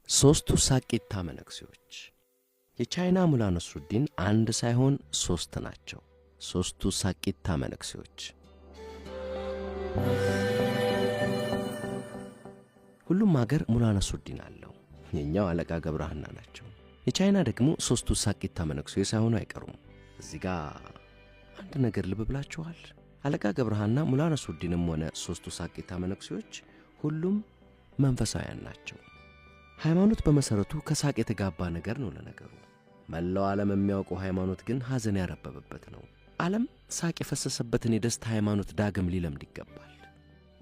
ሦስቱ ሳቂታ መነኩሴዎች። የቻይና ሙላ ነስሩዲን አንድ ሳይሆን ሦስት ናቸው። ሦስቱ ሳቂታ መነኩሴዎች። ሁሉም አገር ሙላ ነስሩዲን አለው። የኛው አለቃ ገብረሃና ናቸው። የቻይና ደግሞ ሦስቱ ሳቂታ መነኩሴዎች ሳይሆኑ አይቀሩም። እዚህ ጋር አንድ ነገር ልብ ብላችኋል? አለቃ ገብረሃና ሙላ ነስሩዲንም ሆነ ሦስቱ ሳቂታ መነኩሴዎች ሁሉም መንፈሳውያን ናቸው። ሃይማኖት በመሠረቱ ከሳቅ የተጋባ ነገር ነው። ለነገሩ መላው ዓለም የሚያውቀው ሃይማኖት ግን ሐዘን ያረበበበት ነው። ዓለም ሳቅ የፈሰሰበትን የደስታ ሃይማኖት ዳግም ሊለምድ ይገባል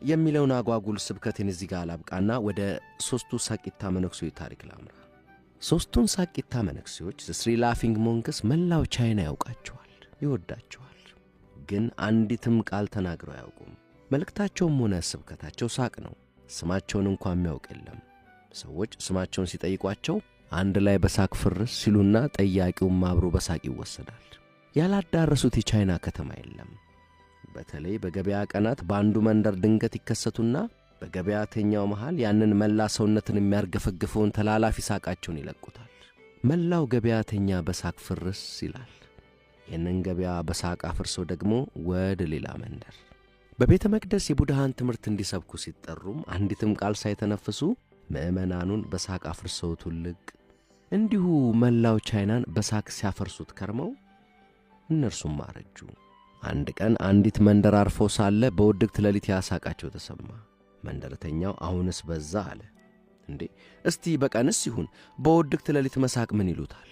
የሚለውን አጓጉል ስብከቴን እዚህ ጋር አላብቃና ወደ ሦስቱ ሳቂታ መነኩሴዎች ታሪክ ላምራ። ሦስቱን ሳቂታ መነኩሴዎች፣ the three laughing monks፣ መላው ቻይና ያውቃቸዋል፣ ይወዳቸዋል። ግን አንዲትም ቃል ተናግረው አያውቁም። መልእክታቸውም ሆነ ስብከታቸው ሳቅ ነው። ስማቸውን እንኳ የሚያውቅ የለም። ሰዎች ስማቸውን ሲጠይቋቸው አንድ ላይ በሳቅ ፍርስ ሲሉና ጠያቂውም አብሮ በሳቅ ይወሰዳል። ያላዳረሱት የቻይና ከተማ የለም። በተለይ በገበያ ቀናት በአንዱ መንደር ድንገት ይከሰቱና በገበያተኛው መሃል ያንን መላ ሰውነትን የሚያርገፈግፈውን ተላላፊ ሳቃቸውን ይለቁታል። መላው ገበያተኛ በሳቅ ፍርስ ይላል። ይህንን ገበያ በሳቅ አፍርሰው ደግሞ ወደ ሌላ መንደር በቤተ መቅደስ የቡድሃን ትምህርት እንዲሰብኩ ሲጠሩም አንዲትም ቃል ሳይተነፍሱ ምዕመናኑን በሳቅ አፍርሰው ትልቅ። እንዲሁ መላው ቻይናን በሳቅ ሲያፈርሱት ከርመው እነርሱም አረጁ። አንድ ቀን አንዲት መንደር አርፈው ሳለ በውድቅት ሌሊት ያሳቃቸው ተሰማ። መንደረተኛው አሁንስ በዛ አለ። እንዴ፣ እስቲ በቀንስ ይሁን በውድቅት ሌሊት መሳቅ ምን ይሉታል?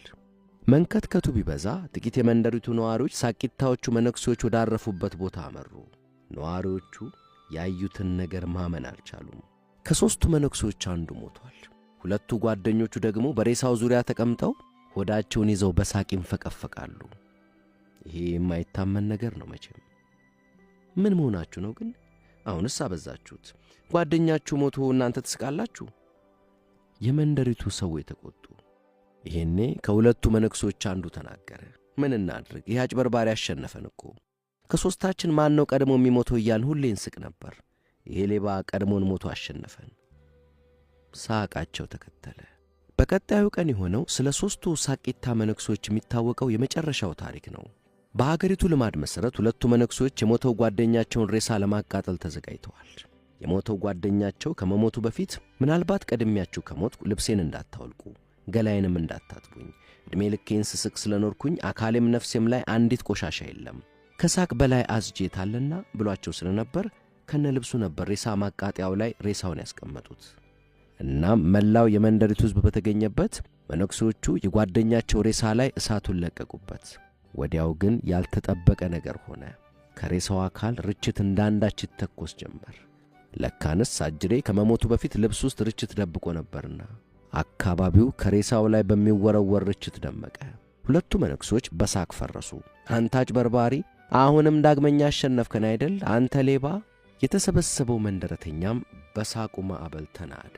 መንከትከቱ ቢበዛ ጥቂት የመንደሪቱ ነዋሪዎች ሳቂታዎቹ መነኩሴዎች ወዳረፉበት ቦታ አመሩ። ነዋሪዎቹ ያዩትን ነገር ማመን አልቻሉም። ከሦስቱ መነኩሴዎች አንዱ ሞቷል። ሁለቱ ጓደኞቹ ደግሞ በሬሳው ዙሪያ ተቀምጠው ሆዳቸውን ይዘው በሳቅ ይንፈቀፈቃሉ። ይሄ የማይታመን ነገር ነው መቼም። ምን መሆናችሁ ነው ግን? አሁንስ አበዛችሁት። ጓደኛችሁ ሞቶ እናንተ ትስቃላችሁ። የመንደሪቱ ሰዎች ተቆጡ። ይሄኔ ከሁለቱ መነኩሴዎች አንዱ ተናገረ። ምን እናድርግ? ይህ አጭበርባሪ አሸነፈን እኮ። ከሦስታችን ማን ነው ቀድሞ የሚሞተው እያልን ሁሌ እንስቅ ነበር። ይሄ ሌባ ቀድሞን ሞቶ አሸነፈን። ሳቃቸው ተከተለ። በቀጣዩ ቀን የሆነው ስለ ሦስቱ ሳቂታ መነኩሴዎች የሚታወቀው የመጨረሻው ታሪክ ነው። በሀገሪቱ ልማድ መሠረት ሁለቱ መነኩሴዎች የሞተው ጓደኛቸውን ሬሳ ለማቃጠል ተዘጋጅተዋል። የሞተው ጓደኛቸው ከመሞቱ በፊት ምናልባት ቀድሜያችሁ ከሞትኩ ልብሴን እንዳታወልቁ፣ ገላዬንም እንዳታጥቡኝ፣ ዕድሜ ልኬን ስስቅ ስለኖርኩኝ አካሌም ነፍሴም ላይ አንዲት ቆሻሻ የለም፣ ከሳቅ በላይ አዝጄታለና ብሏቸው ስለነበር ከነ ልብሱ ነበር ሬሳ ማቃጠያው ላይ ሬሳውን ያስቀመጡት። እናም መላው የመንደሪቱ ሕዝብ በተገኘበት መነኩሴዎቹ የጓደኛቸው ሬሳ ላይ እሳቱን ለቀቁበት። ወዲያው ግን ያልተጠበቀ ነገር ሆነ። ከሬሳው አካል ርችት እንዳንዳች ይተኮስ ጀመር። ለካንስ አጅሬ ከመሞቱ በፊት ልብስ ውስጥ ርችት ደብቆ ነበርና አካባቢው ከሬሳው ላይ በሚወረወር ርችት ደመቀ። ሁለቱ መነኩሴዎች በሳቅ ፈረሱ። አንተ አጭበርባሪ፣ አሁንም ዳግመኛ አሸነፍከን አይደል? አንተ ሌባ! የተሰበሰበው መንደረተኛም በሳቁ ማዕበል ተናደ።